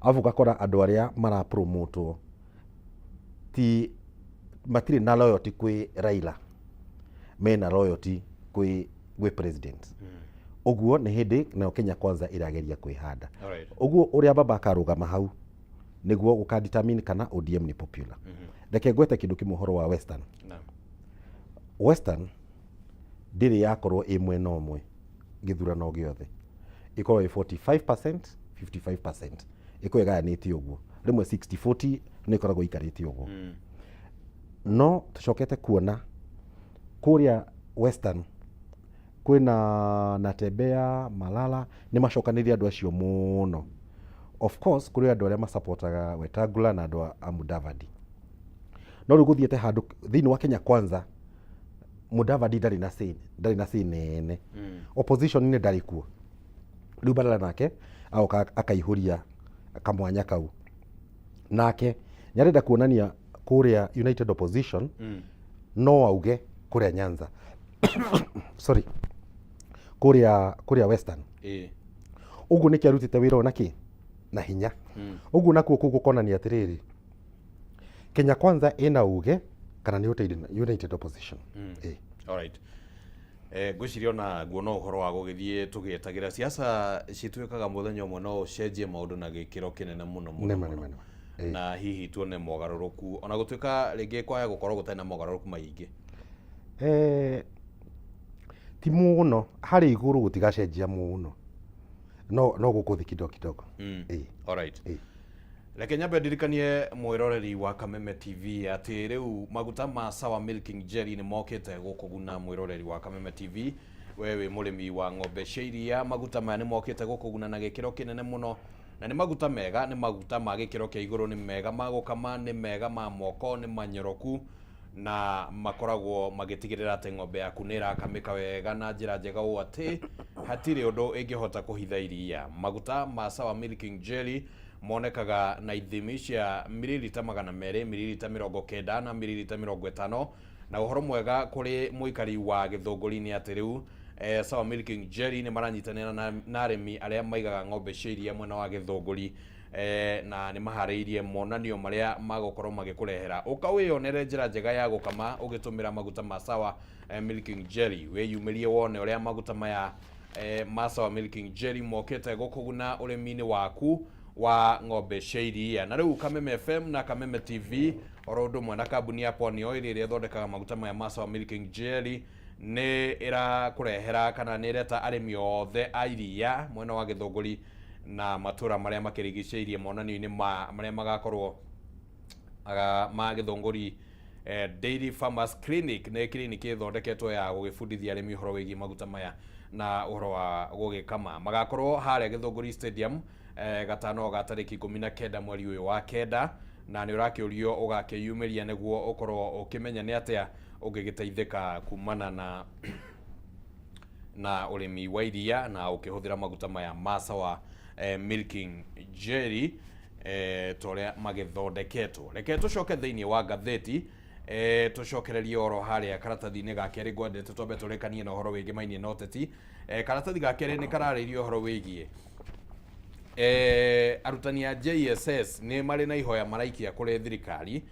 Arabu ũgakora andũ arĩa marapromotwo ti matirĩ na loyalty kwĩ Raila, mena loyalty kwĩ president. Ũguo nĩ hĩndĩ nayo Kenya Kwanza ĩrageria kwĩhanda. Ũguo ũrĩa baba akarũgama hau nĩguo gũka determine kana ODM nĩ popular. Reke ngwete kĩndũ kĩmwe ũhoro wa Western. Western ndĩrĩ yakorwo ĩ mwena ũmwe gĩthurano gĩothe, ĩkorwo ĩ 45% 55%, ĩkorwo ĩgayanĩte ũguo, rĩmwe 60-40 nĩ ĩkoragwo ĩikarĩte ũguo. No tũcokete kuona kũrĩa Western kwĩna Natembeya, Malala, nĩ macokanĩrĩire andũ acio mũno. Of course kũrĩ andũ arĩa masapotaga Wetangula na andũ a Mudavadi, no rĩu gũthiĩte handũ thĩinĩ wa Kenya Kwanza, Mudavadi ndarĩ na say, ndarĩ na say nene. Opposition nĩ ndarĩ kuo. Rĩu Balala nake agoka akaihũria kamwanya kau, nake nĩ arenda kuonania kũrĩa United Opposition no auge kũrĩa Nyanza, sorry, kũrĩa Western. Ũguo nĩkĩo arutĩte wĩra ũyũ na kĩ na hinya. Ũguo nakuo kũu gũkonania atĩrĩrĩ, Kenya Kwanza ĩna uge kana nĩ United Opposition. Alright. Ngwĩciria ona guo no ũhoro wa gũgĩthiĩ tũgĩetagĩra. Siasa cituĩkaga mũthenya ũmwe no ũcenjie maũndũ na gĩkĩro kĩnene mũno mũno Nĩma, mũno. Nĩma, nĩma. Ĩĩ. Na hihi tuone mogarũrũku, ona gũtuĩka rĩngĩ kwaya gũkorwo gũtarĩ na mogarũrũku maingĩ. Ti mũno harĩ igũrũ, gũtigacenjia mũno, no gũkũ thĩ kidogo kidogo. Ĩĩ. Alright. Ĩĩ. Reke nyambe ndirikanie mwĩroreri wa Kameme TV atĩ rĩu maguta ma Sawa Milking Jelly nĩ mokĩte gũkũguna. Mwĩroreri wa Kameme TV, we wĩ mũrĩmi wa ng'ombe cia iria, maguta maya nĩ mokĩte gũkũguna na gĩkĩro kĩnene mũno, na nĩ maguta mega, nĩ maguta ma gĩkĩro kĩa igũrũ, nĩ mega ma gũkama, nĩ mega ma moko, nĩ manyoroku na makoragwo magĩtigĩrĩra atĩ ng'ombe yaku nĩ ĩrakamĩka wega na njĩra njega ũũ atĩ hatirĩ ũndũ ĩngĩhota kũhitha iria. Maguta ma Sawa Milking Jelly monekaga na ithimi cia mililita 200, mililita 90 na mililita 50. Na ũhoro mwega kũrĩ mũikari wa Gĩthũngũri nĩ atĩ rĩu Sawa Milking Jelly nĩ maranyitanĩra na arĩmi arĩa maigaga ng'ombe cia iria mwena wa Gĩthũngũri, na nĩ maharĩirie monanio marĩa magũkorwo magĩkũrehera. Ũka wĩyonere njĩra njega ya gũkama ũgĩtũmĩra maguta ma Sawa Milking Jelly. Wĩyumĩrie wone ũrĩa maguta maya ma Sawa Milking Jelly mokĩte gũkũguna ũrĩmi-inĩ waku wa ng'ombe cia iria. Na rĩu Kameme FM na Kameme TV oro ũndũ ũmwe na kambuni ya Pwani Oil ĩrĩa ĩthondekaga maguta maya ma Sawa Milking Jelly nĩ ĩrakũrehera kana nĩ ĩreta arĩmi othe a iria mwena wa Gĩthũngũri na matũra marĩa makĩrigicĩirie monanio-inĩ ma marĩa magakorwo ma Gĩthũngũri Dairy Farmers Clinic. Nĩ clinic ĩthondeketwo ya gũgĩbundithia arĩmi ũhoro wĩgiĩ maguta maya na ũhoro wa gũgĩkama. Magakorwo harĩa Gĩthũngũri Stadium gatano ga tarĩki 19 mweri ũyũ wa kenda, na nĩ ũrakĩũrio ũgakĩyumĩria nĩguo ũkorwo ũkĩmenya nĩ atĩa ũngĩgĩteithĩka kumana na ũrĩmi wa iria na ũkĩhũthĩra maguta maya ma Sawa Milking Jelly ta ũrĩa magĩthondeketwo. Reke tũcoke thĩinĩ wa ngathĩti, tũcokererie oro harĩa karatathi-inĩ ga kerĩ. Ngwendete twambe tũrĩkanie na ũhoro wĩgĩmainie na ũteti. Karatathi ga kerĩ nĩ kararĩirie ũhoro wĩgiĩ arutani a JSS nĩ marĩ na ihoya maraikia kũrĩ thirikari,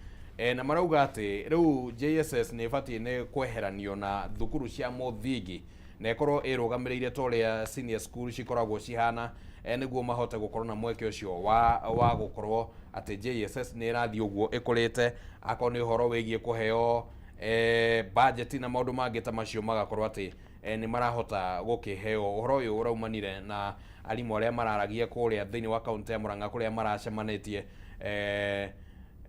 na marauga atĩ rĩu JSS nĩ ĩbatiĩ nĩ kweheranio na thukuru cia mũthingi na ĩkorwo ĩrũgamĩrĩire ta ũrĩa senior school cikoragwo cihana, nĩguo mahote gũkorwo na mweke ũcio wa gũkorwo atĩ JSS nĩ ĩrathiĩ ũguo ĩkũrĩte, akorwo nĩ ũhoro wĩgiĩ kũheo budget na maũndũ mangĩ ta macio, magakorwo atĩ nĩ marahota gũkĩheo. Ũhoro ũyũ ũraumanire na arimũ arĩa mararagia kũrĩa thĩinĩ wa kaunti ya Murang'a kũrĩa maracemanĩtie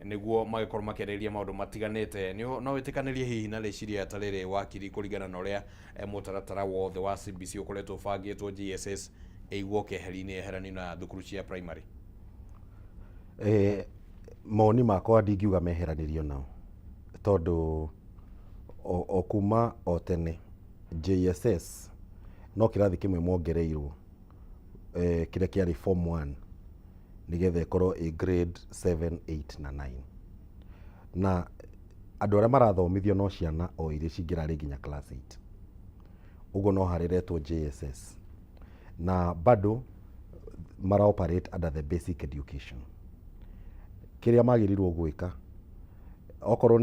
nĩguo magĩkorwo makĩarĩrĩria maũndũ matiganĩte. No wĩtĩkanĩrie hihi na rĩciria ta rĩrĩ, wakiri, kũringana na ũrĩa mũtaratara wothe wa CBC ũkoretwo ũbangĩtwo, JSS ĩigwo keheri-inĩ, yeheranio na thukuru cia primary? Mawoni makwa, ndingiuga meheranĩrio nao, tondũ o kuma o tene JSS no kĩrathi kĩmwe mongereirwo, kĩrĩa kĩarĩ form 1, nĩgetha ĩkorwo ĩ grade 7, 8 na 9, na andũ arĩa marathomithio no ciana o iria cingĩrarĩ nginya class 8. Ũguo no harĩretwo JSS na bado mara operate under the basic education. Kĩrĩa magĩrĩirwo gwĩka, okorwo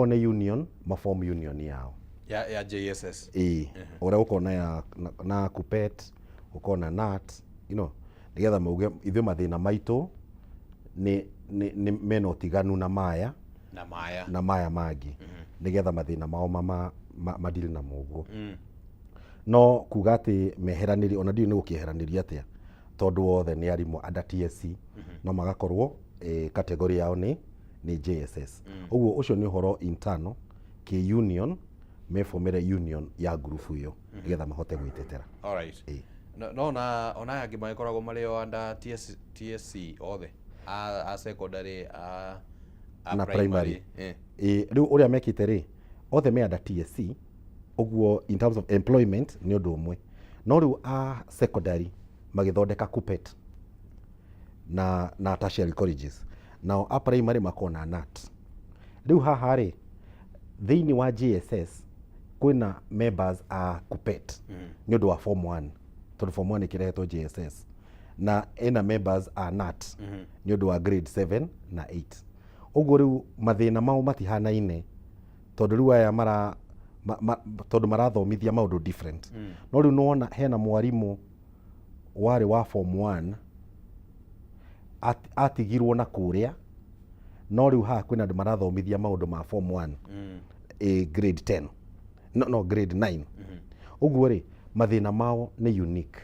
nĩ union, maform union yao. Ya JSS. Ĩĩ, ũrĩa ũkona ya na KUPPET, ũkona KNUT, nĩgetha mauge ithuĩ mathĩna maitũ nĩ mena ũtiganu na maya na maya na maya mangĩ, nĩgetha mathĩna mao madili namo ũguo. No kuga atĩ meheranĩrie, ona ndiũĩ nĩ gũkĩeheranĩria atĩa, tondũ othe nĩ arimũ under TSC, no magakorwo category yao nĩ JSS. Ũguo ũcio nĩ ũhoro internal kĩ union, mefomere union ya ngurubu ĩyo nĩgetha mahote gwĩtetera. Alright. Ĩĩ. No ona aya angĩ magĩkoragwo marĩ o under TSC othe a secondary, a na primary. Eh. Ĩ, rĩu ũrĩa mekĩte rĩ, othe me under TSC, ũguo in terms of employment nĩ ũndũ ũmwe, no rĩu a secondary magĩthondeka KUPPET na tertiary colleges, nao a primary makona KNUT. Rĩu haha rĩ, thĩinĩ wa JSS kwĩna members a KUPPET nĩ ũndũ wa form 1, tondũ form 1 ĩkĩrehetwo JSS, na ĩna members a KNUT nĩ ũndũ wa grade 7 na 8. Ũguo rĩu mathĩna mao matihanaine, tondũ rĩu aya mara ma, ma, tondũ marathomithia maũndũ different. No rĩu nĩwona hena mwarimũ warĩ wa form 1 atigirwo na kũrĩa, no rĩu haha kwĩna andũ marathomithia maũndũ ma form 1, grade 10, no grade 9. Ũguo rĩ, mathĩna mao nĩ unique.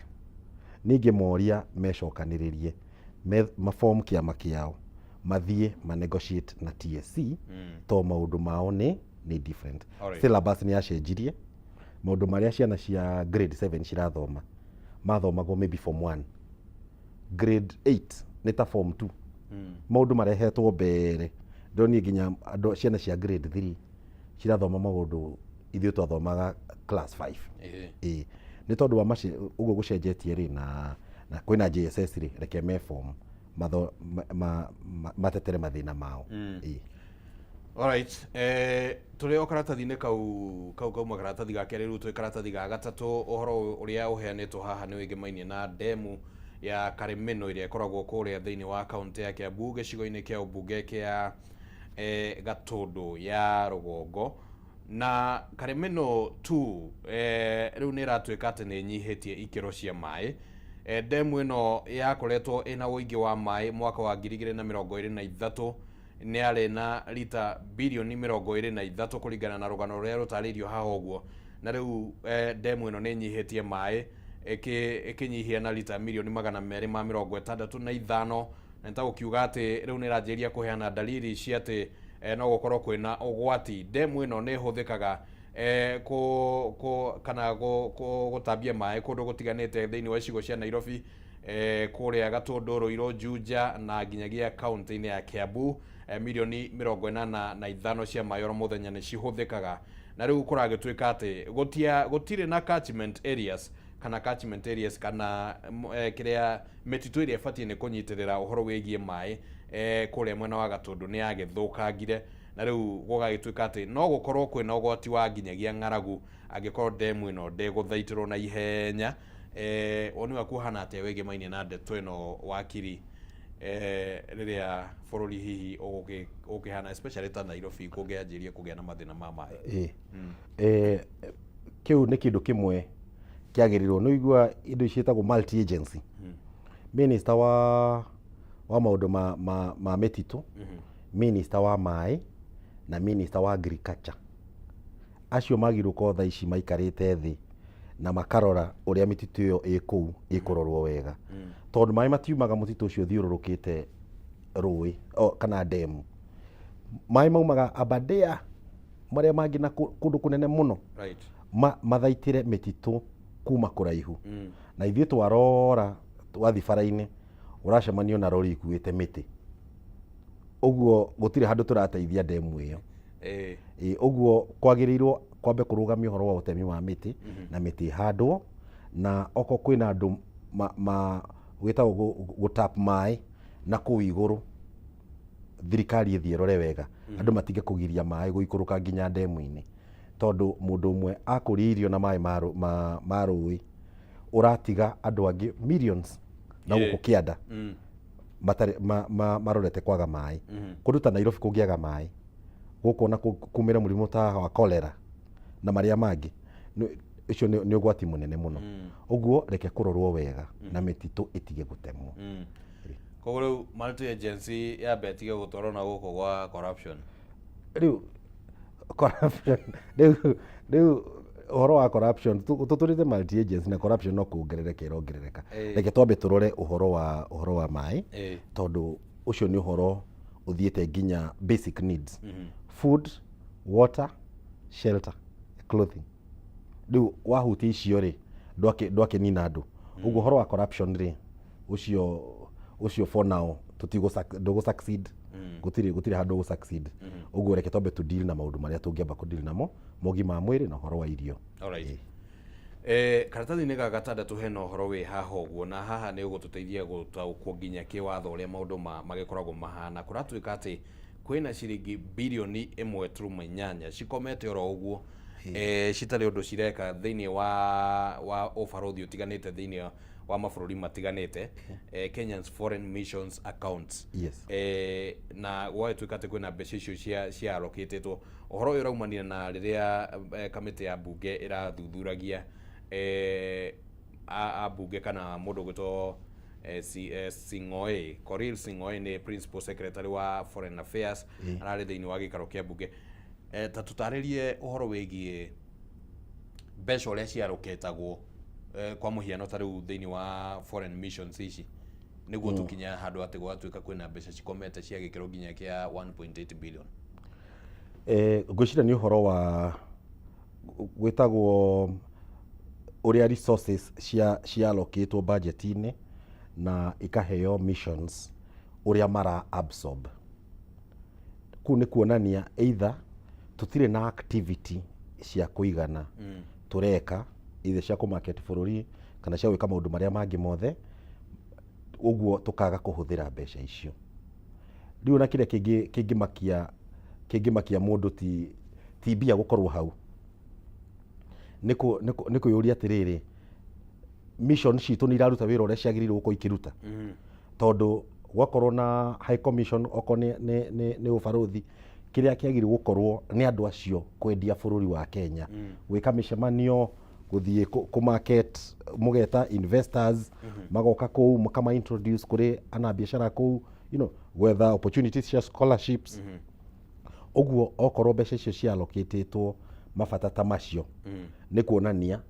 Ningĩ moria mecokanĩrĩrie, maform kĩama kĩao, mathiĩ manegotiate na TSC, to maũndũ mao nĩ different. Syllabus nĩ yacenjirie, maũndũ marĩa ciana cia grade 7 cirathoma mathomagwo maybe form 1, grade 8 nĩ ta form 2. Maũndũ marehetwo mbere, ndonire nginya andũ, ciana cia grade 3 cirathoma maũndũ ithuĩ twathomaga class 5. Ĩĩ, nĩ tondũ wa maci ũguo gũcenjetie rĩ, na kwĩna JSS rĩ, reke meform matho ma, ma, ma, matetere mathĩna mao. Ĩĩ. Alright, tũrĩ o karatathi-inĩ kau kauma karatathi ga kerĩ, rĩu twĩ karatathi ga gatatũ. Ũhoro ũrĩa ũheanĩtwo haha nĩ wĩgĩmainie na ndemu ya Karĩmĩnũ ĩrĩa ĩkoragwo kũrĩa thĩinĩ wa kaũntĩ ya Kiambu, gĩcigo-inĩ kĩa ũmbunge kĩa Gatũndũ ya rũgongo. Na Karĩmĩnũ 2 rĩu nĩ ĩratuĩka atĩ nĩ ĩnyihĩtie ikĩro cia maĩ. Ndemu ĩno yakoretwo ĩna ũingĩ wa maĩ mwaka wa 2023 nĩ yarĩ na rita birioni 23, kũringana na rũgano rũrĩa rũtarĩirio haha ũguo. Na rĩu ndemu ĩno nĩ ĩnyihĩtie maĩ, ĩkĩnyihia na rita mirioni 265, na nĩ ta gũkiuga atĩ rĩu nĩ ĩranjĩrĩria kũheana dalili cia atĩ no gũkorwo kwĩna ũgwati. Ndemu ĩno nĩ ĩhũthĩkaga kũ, kũ, kana gũtambia maĩ kũndũ gũtiganĩte thĩinĩ wa icigo cia Nairobi, kũrĩa Gatũndũ, Ruiru, Juja na nginyagia kaũntĩ-inĩ ya Kiambu. Mirioni 85 cia maĩ oro mũthenya nĩ cihũthĩkaga, na rĩu kũragĩtuĩka atĩ gũtirĩ na catchment areas kana kĩrĩa mĩtitũ ĩrĩa ĩbatiĩ nĩ kũnyitĩrĩra ũhoro wĩgiĩ maĩ kũrĩa mwena wa Gatũndũ nĩ yagĩthũkangire, na rĩu gũgagĩtuĩka atĩ no gũkorwo kwĩna ũgwati wa nginyagia ng'aragu angĩkorwo ndemu ĩno ndĩgũthaitĩrwo na ihenya. Woni waku ũhana atĩa wĩgĩmainie na ndeto ĩno, wakiri, rĩrĩa bũrũri hihi ũgũkĩhana, especially ta Nairobi kũngĩanjĩria kũgĩa na mathĩna ma maĩ? Ĩĩ. Kĩu nĩ kĩndũ kĩmwe kĩagĩrĩirwo nĩ ũigua indo ici ciĩtagwo multi agency. Minister wa maũndũ ma mĩtitũ, minister wa maĩ na minister wa agriculture, acio magĩrĩirwo gũkorwo thaa ici maikarĩte thĩ na makarora ũrĩa mĩtitũ ĩyo ĩ kũu ĩkũrorwo wega, tondũ maĩ matiumaga mũtitũ ũcio ũthiũrũrũkĩte rũĩ kana ndemu. Maĩ maumaga Aberdare marĩa mangĩ na kũndũ kũnene mũno, mathaitĩre mĩtitũ kuma kũraihu. Na ithuĩ twarora, twathiĩ bara-inĩ, ũracemanio na rori ikuĩte mĩtĩ. Ũguo gũtirĩ handũ tũrateithia ndemu ĩyo. Ĩ, ũguo kwagĩrĩirwo kwambe kũrũgamia ũhoro wa ũtemi wa mĩtĩ, na mĩtĩ ĩhandwo, na okorwo kwĩna andũ gwĩtagwo gũtap maĩ na kũu igũrũ, thirikari ĩthiĩ ĩrore wega andũ matige kũgiria maĩ gũikũrũka nginya ndemu-inĩ, tondũ mũndũ ũmwe akũria irio na maĩ ma rũĩ, ũratiga andũ angĩ millions Na gũkũ kĩanda matarĩ marorete kwaga maĩ. Kũndũ ta Nairobi kũngĩaga maĩ, gũkũ ona kumĩre mũrimũ ta wa cholera na marĩa mangĩ, ũcio nĩ ũgwati mũnene mũno. Ũguo reke kũrorwo wega na mĩtitũ ĩtige gũtemwo. Koguo rĩu multi agency yambe ĩtige gũtwarwo na gũkũ gwa corruption. Rĩu corruption, rĩu ũhoro wa corruption, tũtũrĩte multi agency na corruption no kuongerereka ĩrongerereka. Reke twambe tũrore ũhoro wa maĩ, tondũ ũcio nĩ ũhoro ũthiĩte nginya basic needs: food, water, shelter, clothing. Rĩu wahutia icio rĩ, ndwakĩnina andũ. Ũguo ũhoro wa corruption rĩ, ũcio for now ndũgũ succeed. Gũtirĩ handũ ũgũ succeed. Ũguo reke twambe tu deal na maũndũ marĩa tũngĩamba kũ deal namo, mogima ma mwĩrĩ na ũhoro wa irio. Alright. Karatathi-inĩ ga gatandatũ hena ũhoro wĩ haha ũguo, na haha nĩ ũgũtũteithia gũtaũkwo nginya kĩwatho ũrĩa maũndũ magĩkoragwo mahana. Kũratuĩka atĩ kwĩna ciringi 1.8 birioni cikomete oro ũguo, citarĩ ũndũ cireka thĩinĩ wa ũbarũthi ũtiganĩte thĩinĩ wa mabũrũri matiganĩte, Kenyans Foreign Missions accounts. Na gwagĩtuĩka atĩ kwĩna mbeca icio cia allocatĩtwo. Ũhoro ũyũ ũraumanire na rĩrĩa kamĩtĩ ya mbunge ĩrathuthuragia ambunge kana mũndũ ũgwĩtwo Sing'oei, Korir Sing'oei, nĩ principal secretary wa foreign affairs, ararĩ thĩinĩ wa gĩikaro kĩa mbunge. Ta tũtarĩrie ũhoro wĩgiĩ mbeca ũrĩa ciarũketagwo, kwa mũhiano ta rĩu thĩinĩ wa foreign missions ici, nĩguo tũkinye handũ atĩ gwatuĩka kwĩna mbeca cikomete cia gĩkĩro nginya kĩa 1.8 billion. Ngwĩciria nĩ ũhoro wa gwĩtagwo ũrĩa resources cia allocatwo budget-inĩ na ikaheo missions, ũrĩa mara absorb. Kũu nĩ kuonania either tũtirĩ na activity cia kũigana tũreka, either cia kũ market bũrũri kana cia gwĩka maũndũ marĩa mangĩ mothe, ũguo tũkaga kũhũthĩra mbeca icio. Rĩu ona kĩrĩa kĩngĩmakia mũndũ ti mbia gũkorwo hau, nĩ kwĩyũria atĩrĩrĩ, mission citũ nĩ iraruta wĩra ũrĩa ciagĩrĩirwo gũkorwo ikĩruta? Tondũ gwakorwo na high commission, okorwo nĩ ũbarũthi, kĩrĩa kĩagĩrĩirwo gũkorwo nĩ andũ acio kwendia bũrũri wa Kenya, gwĩka mĩcemanio, gũthiĩ kũ market, mũgeta investors magoka kũu, mũkama introduce kũrĩ anabiacara kũu, gwetha opportunities cia scholarships. Ũguo okorwo mbeca icio cia allocatĩtwo mabata ta macio, nĩ kuonania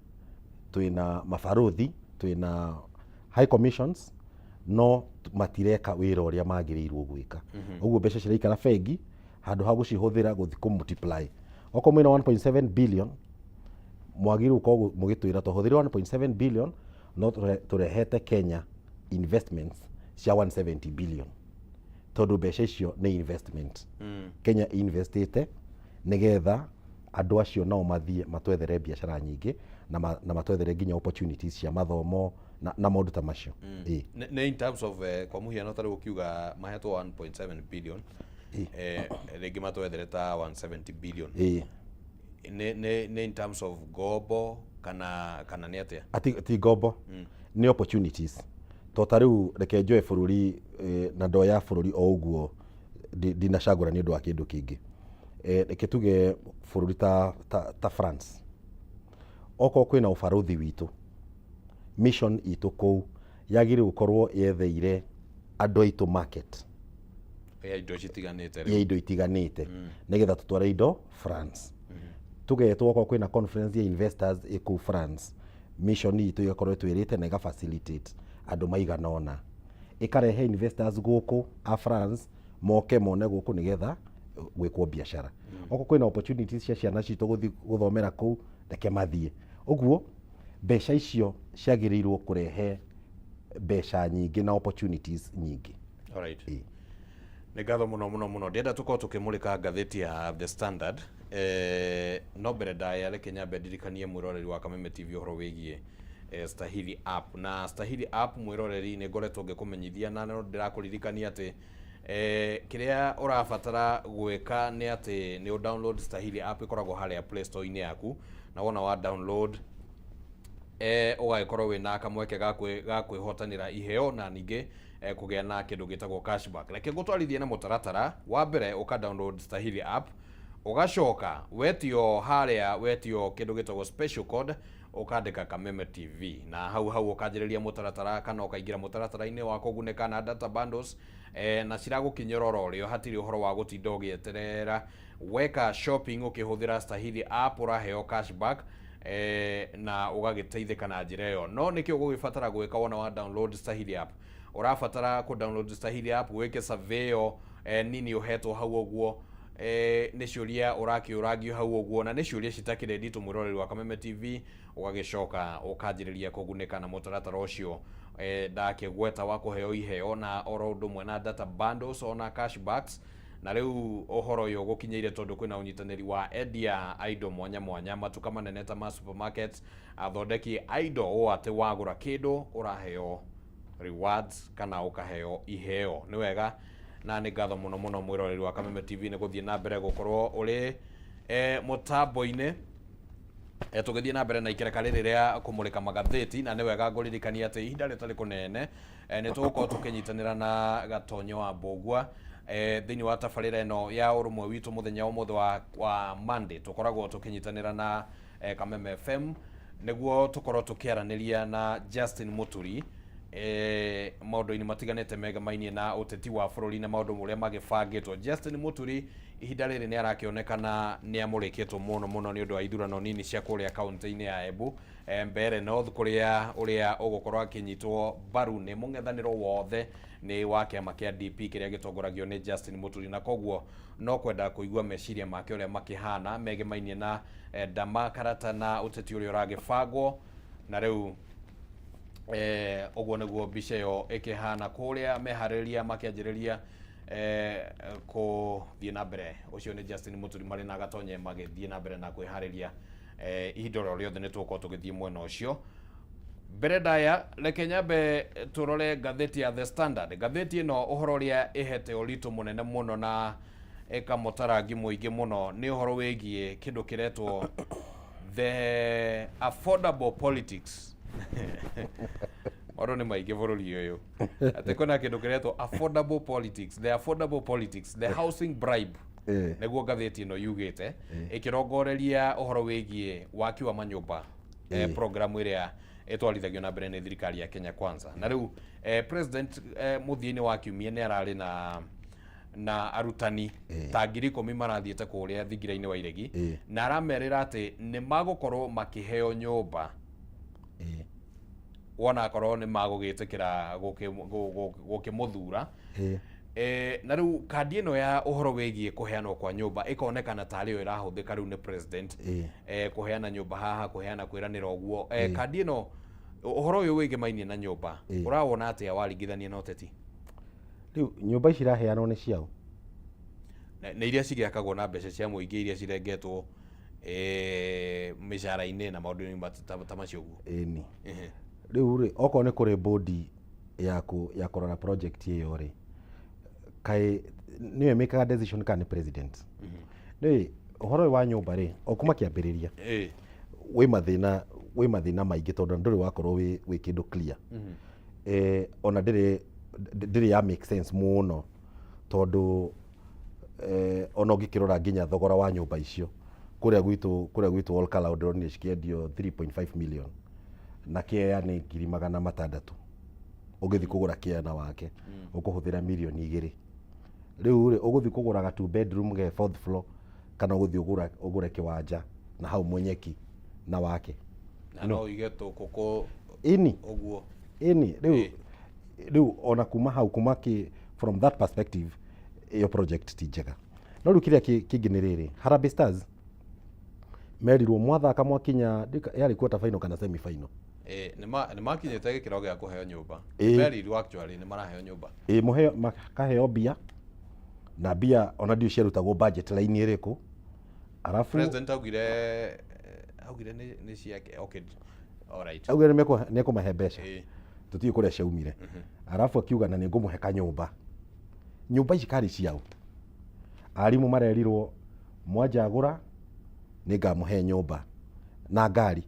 twĩna mabarũthi, twĩna high commissions, no matireka wĩra ũrĩa magĩrĩirwo gwĩka. Ũguo mbeca ciraikara bengi handũ ha gũcihũthĩra gũthiĩ kũ multiply. Okorwo mwĩna 1.7 billion, mwagĩrĩirwo gũkorwo mũgĩtwĩra twahũthĩrire 1.7 billion, no tũrehete Kenya investments cia 170 billion, tondũ mbeca icio nĩ investment. Kenya investĩte nĩgetha andũ acio nao mathiĩ matwethere biacara nyingĩ na matwethere nginya opportunities cia mathomo na maũndũ ta macio. Ĩĩ. Nĩ in terms of kwa mũhiano ta rĩu ũkiuga mahetwo 1.7 billion, rĩngĩ matwethere ta 170 billion, nĩ in terms of ngombo kana nĩ atĩa? Ti ngombo, nĩ opportunities. To ta rĩu reke njoe bũrũri, na ndoya bũrũri o ũguo, ndinacagũra nĩ ũndũ wa kĩndũ kĩngĩ. Reke tuge bũrũri ta France, okorwo kwĩna ũbarũthi witũ, mission itũ kũu yagĩrĩirwo gũkorwo yetheire andũ aitũ market ya indo citiganĩte ya indo itiganĩte, nĩgetha tũtware indo France. Tũgetwo okorwo kwĩna conference ya investors ĩ kũu France, mission itũ ĩgakorwo ĩtwĩrĩte na ĩga facilitate andũ maigana ũna, ĩkarehe investors gũkũ a France moke mone gũkũ nĩgetha gwĩkwo biacara. Okorwo kwĩna opportunities cia ciana citũ gũthiĩ gũthomera kũu, reke mathiĩ. Ũguo mbeca icio ciagĩrĩirwo kũrehe mbeca nyingĩ na opportunities nyingĩ. Alright. Ĩĩ. Nĩ ngatho mũno mũno mũno. Ndĩrenda tũkorwo tũkĩmũrĩka ngathĩti ya The Standard, no mbere ndaya reke nyambe ndirikanie mwĩroreri wa Kameme TV ũhoro wĩgiĩ Stahili app. Na Stahili app, mwĩroreri, nĩ ngoretwo ngĩkũmenyithia na no ndĩrakũririkania atĩ kĩrĩa ũrabatara gwĩka nĩ atĩ nĩ ũ download Stahili app. Ĩkoragwo harĩa Play Store-inĩ yaku, na wona wa download Ũgagĩkorwo wĩna kamweke ga kwĩhotanĩra iheo na ningĩ kũgĩa na kĩndũ gĩtagwo cashback. Reke ngũtwarithie na mũtaratara. Wa mbere, ũka download Stahili app, ũgacoka wetio harĩa wetio kĩndũ gĩtagwo special code, ũkandĩka Kameme TV, na hau hau ũkanjĩrĩria mũtaratara kana ũkaingĩra mũtaratara-inĩ wa kũgunĩka na data bundles, na ciragũkinyĩra oro rĩo. Hatirĩ ũhoro wa gũtinda ũgĩeterera. Weka shopping ũkĩhũthĩra Stahili app, ũraheo cashback, na ũgagĩteithĩka na njĩra ĩyo. No nĩkĩ ũgũgĩbatara gwĩka wona wa download Stahili app? Ũrabatara kũ download Stahili app, wĩke survey ĩyo nini ũhetwo hau ũguo. Nĩ ciũria ũrakĩũrangio hau ũguo, na nĩ ciũria citakĩrĩ nditũ, mwĩroreri wa Kameme TV. Ũgagĩcoka ũkanjĩrĩria kũgunĩka na mũtaratara ũcio ndakĩgweta wa kũheo iheo na oro ũndũ ũmwe na data bundles ona cashbacks. Na rĩu ũhoro ũyũ ũgũkinyĩire tondũ kwĩna ũnyitanĩri wa endia a indo mwanya mwanya, matuka manene ta ma supermarkets, athondeki a indo, ũũ atĩ wagũra kĩndũ ũraheo rewards kana ũkaheo iheo. Nĩ wega na nĩ ngatho mũno mũno, mwĩroreri wa Kameme TV, nĩ gũthiĩ na mbere gũkorwo ũrĩ mũtambo-inĩ. Tũgĩthiĩ na mbere na ikereka rĩrĩ rĩa kũmũrĩka magathĩti, na nĩ wega ngũririkania atĩ ihinda rĩtarĩ kũnene nĩ tũgũkorwo tũkĩnyitanĩra na Gatonyo wa Mbũgua thĩinĩ wa tabarĩra ĩno ya Ũrũmwe Witũ. Mũthenya ũmũthĩ wa Monday tũkoragwo tũkĩnyitanĩra na Kameme FM nĩguo tũkorwo tũkĩaranĩria na Justin Muturi maũndũ-inĩ matiganĩte megemainie na ũteti wa bũrũri na maũndũ ũrĩa magĩbangĩtwo. Justin Muturi ihinda rĩrĩ nĩ arakĩonekana nĩ amũrĩkĩtwo mũno mũno nĩ ũndũ wa ithurano nini cia kũrĩa kaunti-inĩ ya Embu, Mbeere North, kũrĩa ũrĩa ũgũkorwo akĩnyitwo mbaru nĩ mũng'ethanĩro wothe nĩ wa kĩama kĩa DP kĩrĩa gĩtongoragio nĩ Justin Muturi. Na koguo no kwenda kũigua meciria make ũrĩa makĩhana megemainie na ndama karata na ũteti ũrĩa ũragĩbangwo. Na rĩu ũguo nĩguo mbica ĩyo ĩkĩhana kũrĩa meharĩrĩria makĩanjĩrĩria kũthiĩ na mbere. Ũcio nĩ Justin Muturi marĩ na Gatonye magĩthiĩ na mbere na kwĩharĩria. Ihinda oro rĩothe nĩ tũgũkorwo tũgĩthiĩ mwena ũcio. Mbere ndaya, reke nyambe tũrore ngathĩti ya The Standard. Ngathĩti ĩno, ũhoro ũrĩa ĩhete ũritũ mũnene mũno na ĩkamũtarangi mũingĩ mũno nĩ ũhoro wĩgiĩ kĩndũ kĩretwo the affordable politics. Maũndũ nĩ maingĩ bũrũri ũyũ, atĩ kwĩna kĩndũ kĩretwo affordable politics, the affordable politics, the housing bribe. Nĩguo ngathĩti ĩno yugĩte, ĩkĩrongoreria ũhoro wĩgiĩ waki wa manyũmba, programu ĩrĩa ĩtwarithagio na mbere nĩ thirikari ya Kenya Kwanza. Na rĩu president mũthia-inĩ wa kiumia nĩ ararĩ na arutani ta 10,000 marathiĩte kũrĩa thingira-inĩ wa iregi, na aramerĩra atĩ nĩ magũkorwo makĩheo nyũmba wona akorwo nĩ magũgĩtĩkĩra gũkĩmũthura. Na rĩu kandi ĩno ya ũhoro wĩgiĩ kũheanwo kwa nyũmba ĩkonekana tarĩ yo ĩrahũthĩka rĩu nĩ president kũheana nyũmba haha, kũheana, kwĩranĩra ũguo. Kandi ĩno, ũhoro ũyũ wĩgemainie na nyũmba, ũrawona atĩa waringithania na ũteti? Rĩu nyũmba ici iraheanwo nĩ ciao? Nĩ iria cigĩakagwo na mbeca cia mũingĩ iria cirengetwo mĩcara-inĩ na maũndũ-inĩ ta macio ũguo. Ĩni. Rĩu rĩ, okorwo nĩ kũrĩ bodi ya kũrora project ĩyo rĩ, kaĩ nĩyo ĩmĩkaga decision kana nĩ president? Rĩ, ũhoro ũyũ wa nyũmba rĩ, o kuma kĩambĩrĩria wĩ mathĩna maingĩ, tondũ ndũrĩ wakorwo wĩ kĩndũ clear. Ona ndĩrĩ ya make sense mũno, tondũ ona ũngĩkĩrora nginya thogora wa nyũmba icio kũrĩa gwitũ Olkalau, ndĩronire cikĩendio 3.5 million na kĩea nĩ 600,000. Ũngĩthiĩ kũgũra kĩea na wake ũkũhũthĩra mirioni 2. Rĩu rĩ, ũgũthiĩ kũgũra ga two bedroom ge fourth floor kana ũgũthiĩ ũgũre kĩwanja na hau Mũnyeki na wake? Na no ũige tũkũkũ. Ĩni. Ũguo. Ĩni. Rĩu ona kuma hau, kuma ki from that perspective, ĩyo project ti njega. No rĩu kĩrĩa kĩngĩ nĩ rĩrĩ, Harambee Stars merirwo mwathaka mwakinya yarĩ quarter final kana semi final. Nĩ makinyĩte gĩkĩro gĩa kũheo nyũmba. Merirwo actually nĩ maraheo nyũmba. Ĩ, mũheo, makaheo mbia, na mbia ona ndiũ ciarutagwo budget line ĩrĩkũ, arabu President augire nĩ ciake. Okay, alright. Augire nĩ ekũmahe mbeca, tũtiũĩ kũrĩa ciaumire, arabu akiuga na nĩ ngũmũhe kanyũmba. Nyũmba ici karĩ ciao? Arimũ marerirwo mwanjagũra nĩ ngamũhe nyũmba na ngari.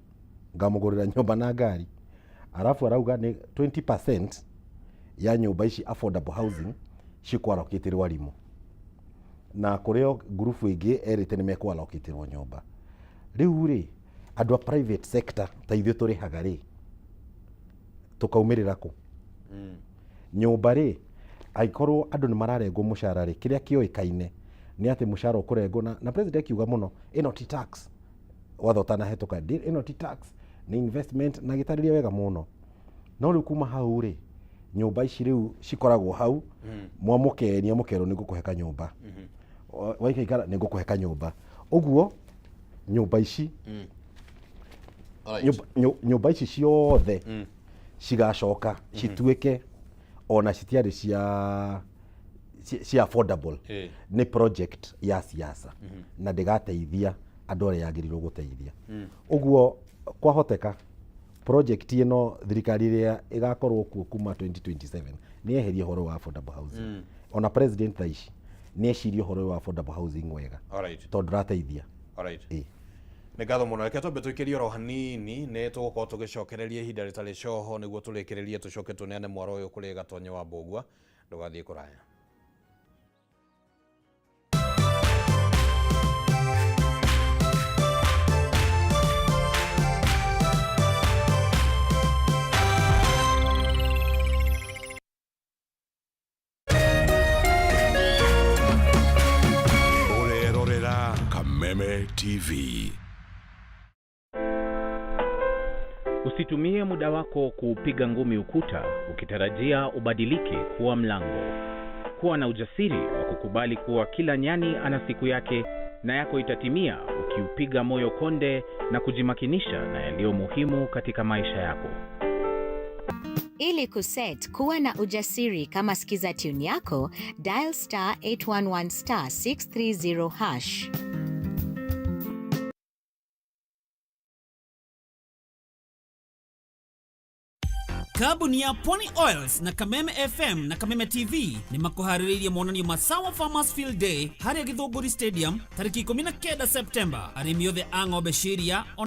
Ngamũgũrĩra nyũmba na ngari. Arabu arauga nĩ 20% ya nyũmba ici affordable housing cikwarokĩtĩrwo arimũ, na kũrĩ o ngurubu ĩngĩ erĩte nĩ mekwarokĩtĩrwo nyũmba. Rĩu rĩ, andũ a private sector ta ithuĩ tũrĩhaga rĩ, tũkaumĩrĩra kũ? Nyũmba rĩ, angĩkorwo andũ nĩ mararengwo mũcara rĩ, kĩrĩa kĩoĩkaine nĩ atĩ mũcara ũkũrengwo na president akiuga mũno ĩno ti tax, watho ũtanahetũka, ĩno ti tax, nĩ investment, na agĩtarĩria wega mũno. No rĩu kuma hau rĩ, nyũmba ici rĩu cikoragwo hau, mwamũkenia mũkerwo nĩ ngũkũhe kanyũmba, waikaikara nĩ ngũkũhe kanyũmba. Ũguo nyũmba ici nyũmba ici ciothe cigacoka cituĩke ona citiarĩ cia affordable, nĩ project ya siasa na ndĩgateithia andũ arĩa yagĩrĩirwo gũteithia. Ũguo kwahoteka project ĩno thirikari ĩrĩa ĩgakorwo kuo kuma 2027 nĩ yeherie ũhoro wa affordable housing. Ona president thaa ici nĩ ecirie ũhoro wa affordable housing wega, tondũ ndũrateithia. Nĩ ngatho mũno. Reke twambe tũikĩrie oro hanini, nĩ tũgũkorwo tũgĩcokereria ihinda rĩtarĩ coho nĩguo tũrĩkĩrĩrie, tũcoke tũneane mwaro ũyũ kũrĩ Gatonye wa Mbũgua. Ndũgathiĩ kũraya. Ũrerorera Kameme TV. Usitumie muda wako kuupiga ngumi ukuta ukitarajia ubadilike kuwa mlango. Kuwa na ujasiri wa kukubali kuwa kila nyani ana siku yake na yako itatimia ukiupiga moyo konde na kujimakinisha na yaliyo muhimu katika maisha yako. Ili kuset kuwa na ujasiri kama skiza tune yako, dial star 811 star 630 hash. Kambuni ya Pwani Oils na Kameme FM na Kameme TV nĩ makũharĩrĩirie monanio ma Sawa Farmers Field Day harĩa Gĩthũngũri Stadium tarĩki 19 Septemba. Arĩmi othe a ng'ombe cia iria.